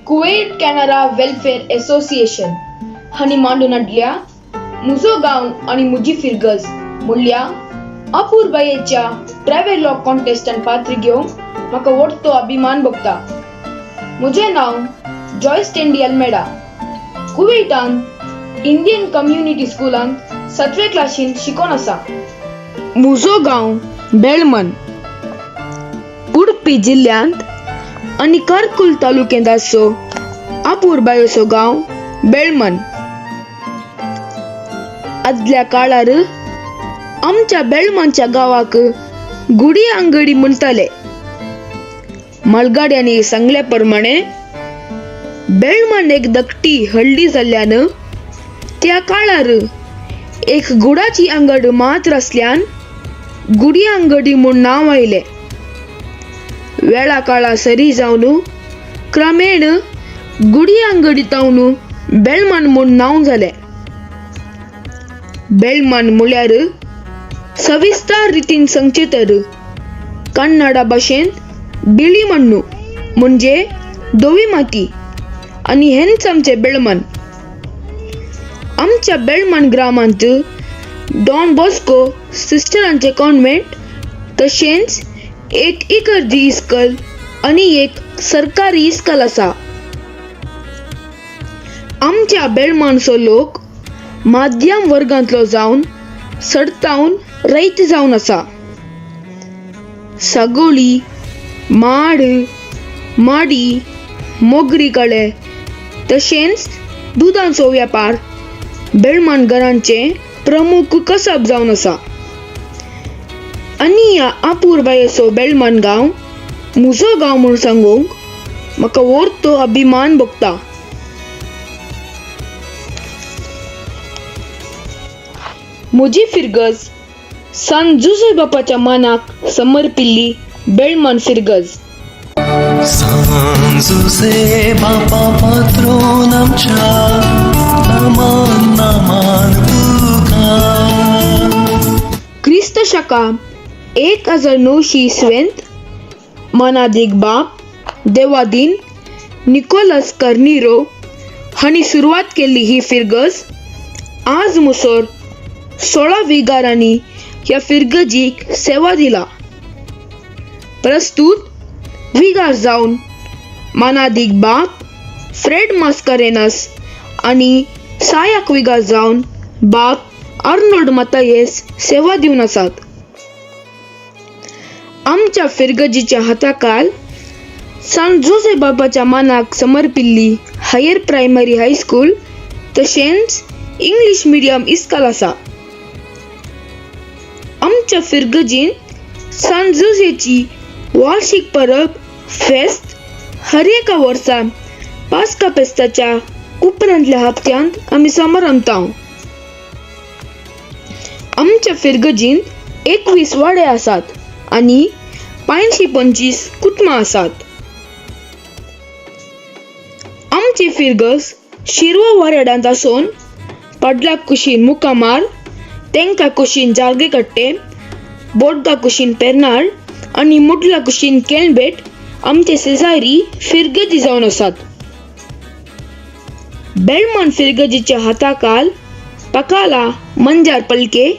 Kuwait Canara welfare association हांणी मांडून हाडल्या म्हजो गांव आनी म्हजी फिरगज म्हणल्या अपुरबायेच्या ट्रॅव्हलॉग कॉन्टेस्टान पात्र घेवंक म्हाका वोडतो अभिमान भोगता. म्हजें नांव जॉयस टेंडी अल्मेडा. कुवेटान इंडियन कम्युनिटी स्कुलांत 7वे क्लासीन शिकोन आसा. म्हजो गांव बेळमन, उडपी जिल्ल्यांत आनी कारकुल तालुक्यांत आसचो अपुरबायेचो गांव बेळमन. आदल्या काळार आमच्या बेळमनच्या गांवाक गुडी अंगडी म्हणटाले. मालगाड्यांनी सांगल्या प्रमाणे बेळमन एक धाकटी हळ्ळी जाल्ल्यान त्या काळार एक गुडाची अंगड मात्र आसल्यान गुडी अंगडी म्हूण नांव आयलें. वेळा काळा सरी जावन क्रमेण गुडी अंगडी तावन बेळमन म्हूण नांव जालें. बेळमन म्हळ्यार सविस्तर रितीन सांगचें तर कन्नडा भाशेंत बिळी मण्णू म्हणजे धवी माती आनी हेंच आमचें बेळमन. आमच्या बेळमन ग्रामांत डॉन बॉस्को सिस्टरांचें कॉन्वेंट तशेंच एक इगर्जी इस्कल आनी एक सरकारी इस्कल आसा. आमच्या बेळमानचो लोक माध्यम वर्गांतलो जावन सडतावन रयत जावन आसा. सगोळी, माड, माडी, मोगरी कळे तशेंच दुदांचो व्यापार बेळमान घरांचें प्रमुख कसब जावन आसा. आनी ह्या अपुरबायेचो बेळमान गांव म्हजो गांव म्हूण सांगूंक म्हाका व्हडतो अभिमान भोगता. म्हजी फिरगज सान जुझे बापाच्या मानाक समर्पिल्ली बेळमान फिरगज. सान जुझे बापा पात्रोन आमच्या नामान नामान तुका. क्रिस्त शका 1900 इसवेंत मानादीक बाप देवादीन निकोलस कर्निरो हांणी सुरवात केल्ली ही फिरगज आज मुसोर 16 विगारांनी ह्या फिरगजीक सेवा दिला. प्रस्तूत विगार जावन मानादीक बाप फ्रेड मास्कारेनस आनी सायाक विगार जावन बाप आर्नोल्ड मातायेस सेवा दिवन आसात. आमच्या फिरगजीच्या हाताकाल सान जोसे बाबाच्या मानाक समर्पिल्ली हायर प्रायमरी हायस्कूल तशेंच इंग्लीश मिडियम इस्कॉल आसा. आमच्या फिरगजीन सान जुझेची वार्षिक परब फेस्त हर एका वर्सा पास्का फेस्ताच्या उपरांतल्या हप्त्यांत आमी समारंभता. आमच्या फिरगजीन 21 वाडे आसात आनी 525 कुटुंबां आसात. आमची फिरगज शिरवो वारेडांत आसून पाडला कुशीन मुकामार, तेंका कुशीन जार्गे कट्टे, बोडगा कुशीन पेरनाळ आनी मुडला कुशीन केळबेट आमचे शेजारी फिरगजी जावन आसात. बेळमन फिरगजीच्या हाताकाल पकाला मंजार पलके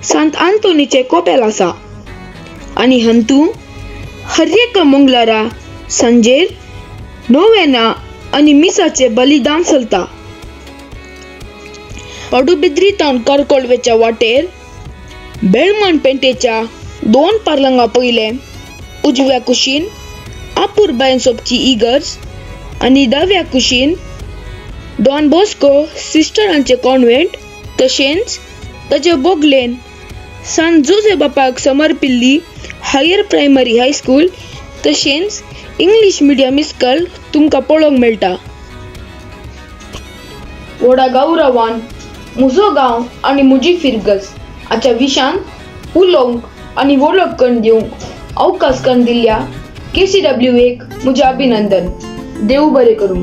सांत आंतोनीचे कोपेल आसा आनी हंतू हर एका मंगळारा सांजेर नोवेना आनी मिसाचे बलिदान चलता. पडुबिद्री तावन करकोळवेच्या वाटेर बेळमन पेंटेच्या 2 पार्लंगा पयले उजव्या कुशीन अपुरबायेन सोबची इगर्ज आनी दाव्या कुशीन डॉन बॉस्को सिस्टरांचे कॉन्वेंट तशेंच ताचे बोगलेन सान जुझे बापाक समर्पिल्ली हायर प्रायमरी हायस्कूल तशेंच इंग्लीश मिडियम इस्कॉल तुमकां पळोवंक मेळटा. व्हडा गौरवान म्हजो गांव आनी म्हजी फिरगज हाच्या विशांत उलोवंक आनी वळख करून दिवंक अवकाश करून दिल्ल्या KCWAक म्हजें अभिनंदन. देव बरें करूं.